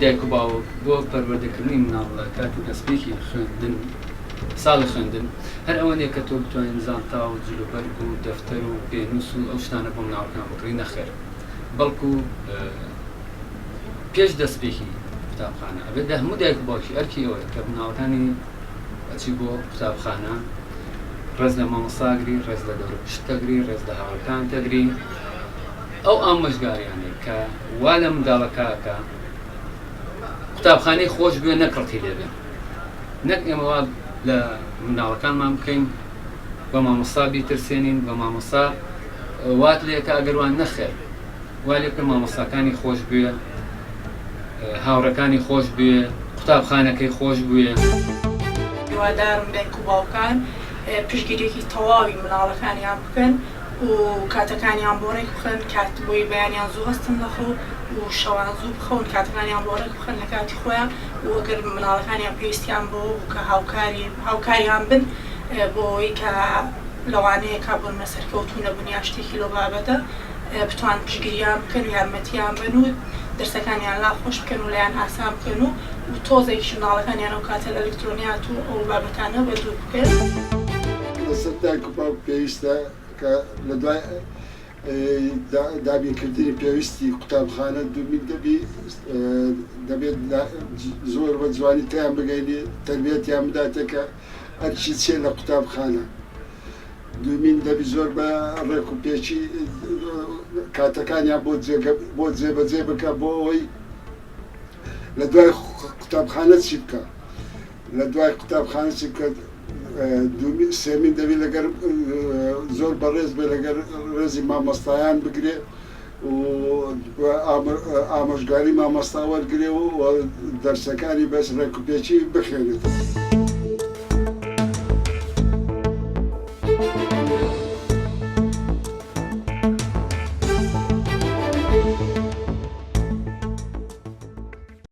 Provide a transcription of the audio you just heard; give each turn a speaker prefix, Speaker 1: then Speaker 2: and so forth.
Speaker 1: دایک و باوک بۆ پەروەردەکردنی مناڵ لە کاتی دەستپێکی خوێندن ساڵی خوێندن هەر ئەوە نیە کە تۆ بتوانین زانتا و جلوبەرگ و دەفتەر و پێنووس و ئەو شتانە بۆ مناڵەکان بکڕی نەخێر بەڵکو پێش دەستپێکی قوتابخانە ئەبێت لە هەموو دایک و باوکی ئەرکی ئەوەیە کە مناڵەکانی ئەچی بۆ قوتابخانە ڕێز لە مامۆستا ئەگری ڕێز لە دەورە پشت ئەگری ڕێز لە هاوڕێکانت ئەگری ئەو ئامۆژگاریانەی کە وا لە منداڵەکە ئەکا قوتابخانەی خۆش بوێ نەک ڕقی لێ بێ نەک ئێمە وا لە منداڵەکانمان بکەین بە مامۆستا بیترسێنین بە مامۆستا وات لێکە ئەگەر وان نەخێر وا لێ بکە مامۆستاکانی خۆش بوێ هاوڕێکانی خۆش بوێ قوتابخانەکەی خۆش بوێ.
Speaker 2: هیوادارم دایک و باوکان پشتگیریەکی تەواوی مناڵەکانیان بکەن و کاتەکانیان بۆ ڕێک بخەن کات بۆی بەیانیان زوو هەستن لە خەو و شەوان زوو بخەون کاتەکانیان بۆ ڕێک بخەن لە کاتی خۆیان و ئەگەر مناڵەکانیان پێویستیان بەوە بوو کە هاوکاری هاوکاریان بن بۆ ئەوەی کە لەوانەیە کا بۆ نمونە سەرکەوتوو نەبوون یان شتێکی لەو بابەتە بتوان پشتگیریان بکەن و یارمەتیان بەن و دەرسەکانیان لا خۆش بکەن و لایان ئاسان بکەن و و تۆزێکیش مناڵەکانیان ئەو کاتە لە ئەلکترۆنیات و ئەو بابەتانە بە دوور بکەن.
Speaker 3: لەسەر دایک و باوک پێویستە کە لە دوای دابینکردنی پێویستی قوتابخانە دوومین دەبی دەبێت زۆر بە جوانی تیان بگەینی تەربیەتیان بداتێ کە ئەرکی چیە لە قوتابخانە دوومین دەبی زۆر بە ڕێک و پێکی کاتەکانیان بۆ جێگە بۆ جێبەجێ بکە بۆ ئەوەی لە دوای قوتابخانە چی بکە لە دوای قوتابخانە چی بکە دوومین سێمین دەبی لەگەر زۆر بەڕێز بێ لەگەر ڕێزی مامۆستایان بگرێ و ئامۆژگاری مامۆستا وەرگرێ و دەرسەکانی بەس ڕێکوپێکی بخوێنێتەوە.